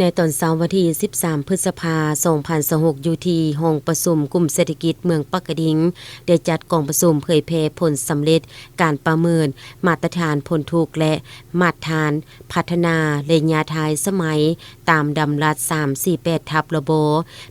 ໃນຕອນເຊົ້າວັນທີສິບສາມ ພຶດສະພາ ສອງພັນຊາວຫົກ ຢູ່ທີ່ຫ້ອງປະຊຸມກຸ່ມເສດຖະກິດເມືອງປາກກະດິງ ໄດ້ຈັດກອງປະຊຸມເຜີຍແຜ່ຜົນສຳເລັດການປະເມີນມາດຕະຖານພົ້ນທຸກ ແລະ ມາດຖານພັດທະນາໄລຍະທ້າຍສະໄໝ ຕາມດຳລັດສາມສີ່ແປດທັບລະບ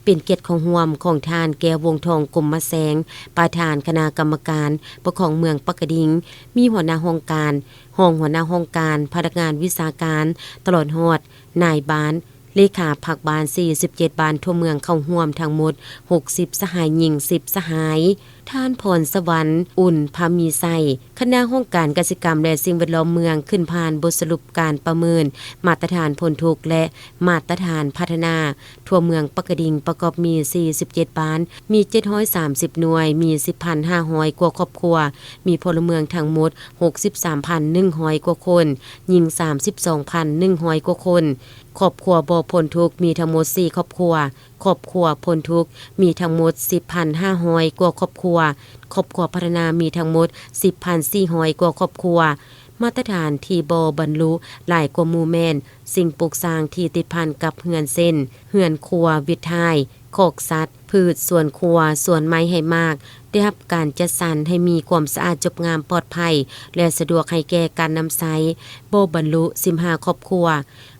ເປັນກຽດເຂົ້າຮ່ວມຂອງທ່ານ ແກ້ວ ວົງທອງ ກົມມະແສງ ປະທານຄະນະກຳມະການປົກຄອງເມືອງປາກກະດິງ, ມີຫົວໜ້າຫ້ອງການ, ຮອງຫົວໜ້າຫ້ອງການ, ພະນັກງານວິຊາການ ຕະຫຼອດຮອດນາຍບ້ານ, ເລຂາພັກບ້ານ ສີ່ສິບເຈັດບ້ານທົ່ວເມືອງເຂົ້າຮ່ວມທັງໝົດ ຫົກສິບສະຫາຍ, ຍິງ ສິບສະຫາຍ. ທ່ານ ພອນສະຫວັນ ອຸ່ນພາມີໄຊ ຄະນະຫ້ອງການກະສິກຳ ແລະ ສິ່ງແວດລ້ອມເມືອງ ຂຶ້ນຜ່ານບົດສະຫຼຸບການປະເມີນມາດຕະຖານພົ້ນທຸກ ແລະ ມາດຕະຖານພັດທະນາທົ່ວເມືອງປາກກະດິງ ປະກອບມີ ສີ່ສິບເຈັດບ້ານ, ມີ ເຈັດຮ້ອຍສາມສິບໜ່ວຍ, ມີ ສິບພັນຫ້າຮ້ອຍກວ່າຄອບຄົວ, ມີພົນລະເມືອງທັງໝົດ ຫົກສິບສາມພັນໜຶ່ງຮ້ອຍກວ່າຄົນ, ຍິງ ສາມສິບສອງພັນໜຶ່ງຮ້ອຍກວ່າຄົນ, ຄອບຄົວບໍ່ພົ້ນທຸກມີທັງໝົດ ສີ່ຄອບຄົວ, ຄອບຄົວພົ້ນທຸກມີທັງໝົດ ສິບພັນຫ້າຮ້ອຍກວ່າຄອບຄົວ, ຄອບຄົວພັດທະນາມີທັງໝົດ ສິບພັນສີ່ຮ້ອຍກວ່າຄອບຄົວ. ມາດຕະຖານທີ່ບໍ່ບັນລຸຫຼາຍກວ່າໝູ່ແມ່ນ ສິ່ງປຸກສ້າງທີ່ຕິດພັນກັບເຮືອນ ເຊັ່ນ ເຮືອນຄົວ, ວິດຖ່າຍ, ຄອກສັດ, ພືດສວນຄົວ, ສວນໄມ້ໃຫ້ໝາກ ໄດ້ຮັບການຈັດສັນໃຫ້ມີຄວາມສະອາດ, ຈົບງາມ, ປອດໄພ ແລະ ສະດວກໃຫ້ແກ່ການນຳໃຊ້. ບໍ່ບັນລຸ ສິບຫ້າຄອບຄົວ,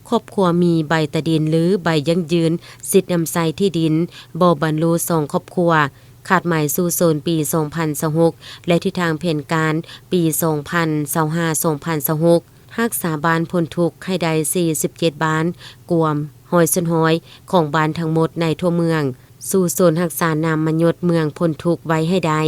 ຄອບຄົວມີໃບຕາດິນ ຫຼື ໃບຢັ້ງຢືນສິດນຳໃຊ້ທີ່ດິນ ບໍ່ບັນລຸ ສອງຄອບຄົວ. ຄາດໝາຍສູ້ຊົນປີສອງພັນຊາວຫົກ ແລະ ທິດທາງແຜນການປີສອງພັນຊາວຫ້າ ສອງພັນຊາວຫົກ ຮັກສາບ້ານພົ້ນທຸກໃຫ້ໄດ້ ສີ່ສິບເຈັດບ້ານ, ກວມ ຮ້ອຍສ່ວນຮ້ອຍ ຂອງບ້ານທັງໝົດໃນທົ່ວເມືອງ. ສູ້ຊົນຮັກສານາມມະຍົດເມືອງພົ້ນທຸກໄວ້ໃຫ້ໄດ້.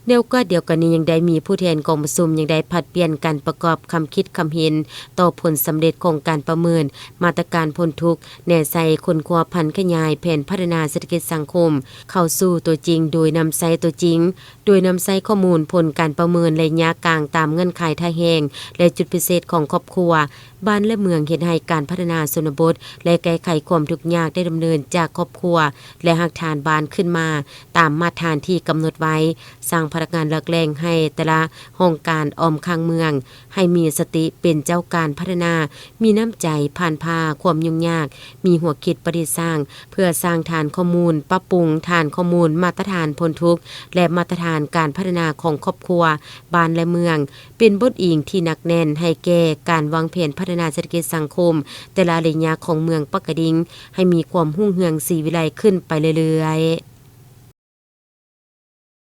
ໃນໂອກາດດຽວກັນນີ້ ຍັງໄດ້ມີຜູ້ແທນກອງປະຊຸມ ຍັງໄດ້ຜັດປ່ຽນກັນປະກອບຄຳຄິດຄຳເຫັນຕໍ່ຜົນສຳເລັດຂອງການປະເມີນມາດຕະການພົ້ນທຸກ, ແນໃສ່ຄົ້ນຄວ້າຜັນຂະຫຍາຍແຜນພັດທະນາເສດຖະກິດສັງຄົມເຂົ້າສູ່ຕົວຈິງ ໂດຍນຳໃຊ້ຕົວຈິງ, ໂດຍນຳໃຊ້ຂໍ້ມູນຜົນການປະເມີນໄລຍະກາງຕາມເງື່ອນໄຂທ່າແຮງ ແລະ ຈຸດພິເສດຂອງຄອບຄົວ, ບ້ານ ແລະ ເມືອງ ເຮັດໃຫ້ການພັດທະນາຊົນນະບົດ ແລະ ແກ້ໄຂຄວາມທຸກຍາກໄດ້ດຳເນີນຈາກຄອບຄົວ ແລະ ຮາກຖານບ້ານຂຶ້ນມາຕາມມາດຖານທີ່ກຳນົດໄວ້, ສ້າງພະນັກງານຫຼັກແຫຼ່ງໃຫ້ແຕ່ລະຫ້ອງການອ້ອມຂ້າງເມືອງ ໃຫ້ມີສະຕິເປັນເຈົ້າການພັດທະນາ, ມີນ້ຳໃຈຜ່ານຜ່າຄວາມຫຍຸ້ງຍາກ, ມີຫົວຄິດປະດິດສ້າງ ເພື່ອສ້າງຖານຂໍ້ມູນ, ປັບປຸງຖານຂໍ້ມູນມາດຕະຖານພົ້ນທຸກ ແລະ ມາດຕະຖານການພັດທະນາຂອງຄອບຄົວ, ບ້ານ ແລະ ເມືອງ, ເປັນບົດອີງທີ່ໜັກແໜ້ນໃຫ້ແກ່ການວາງແຜນພັດທະນາເສດຖະກິດສັງຄົມແຕ່ລະໄລຍະຂອງເມືອງປາກກະດິງ ໃຫ້ມີຄວາມຮຸ່ງເຮືອງສີວິໄລຂຶ້ນໄປເລື້ອຍໆ.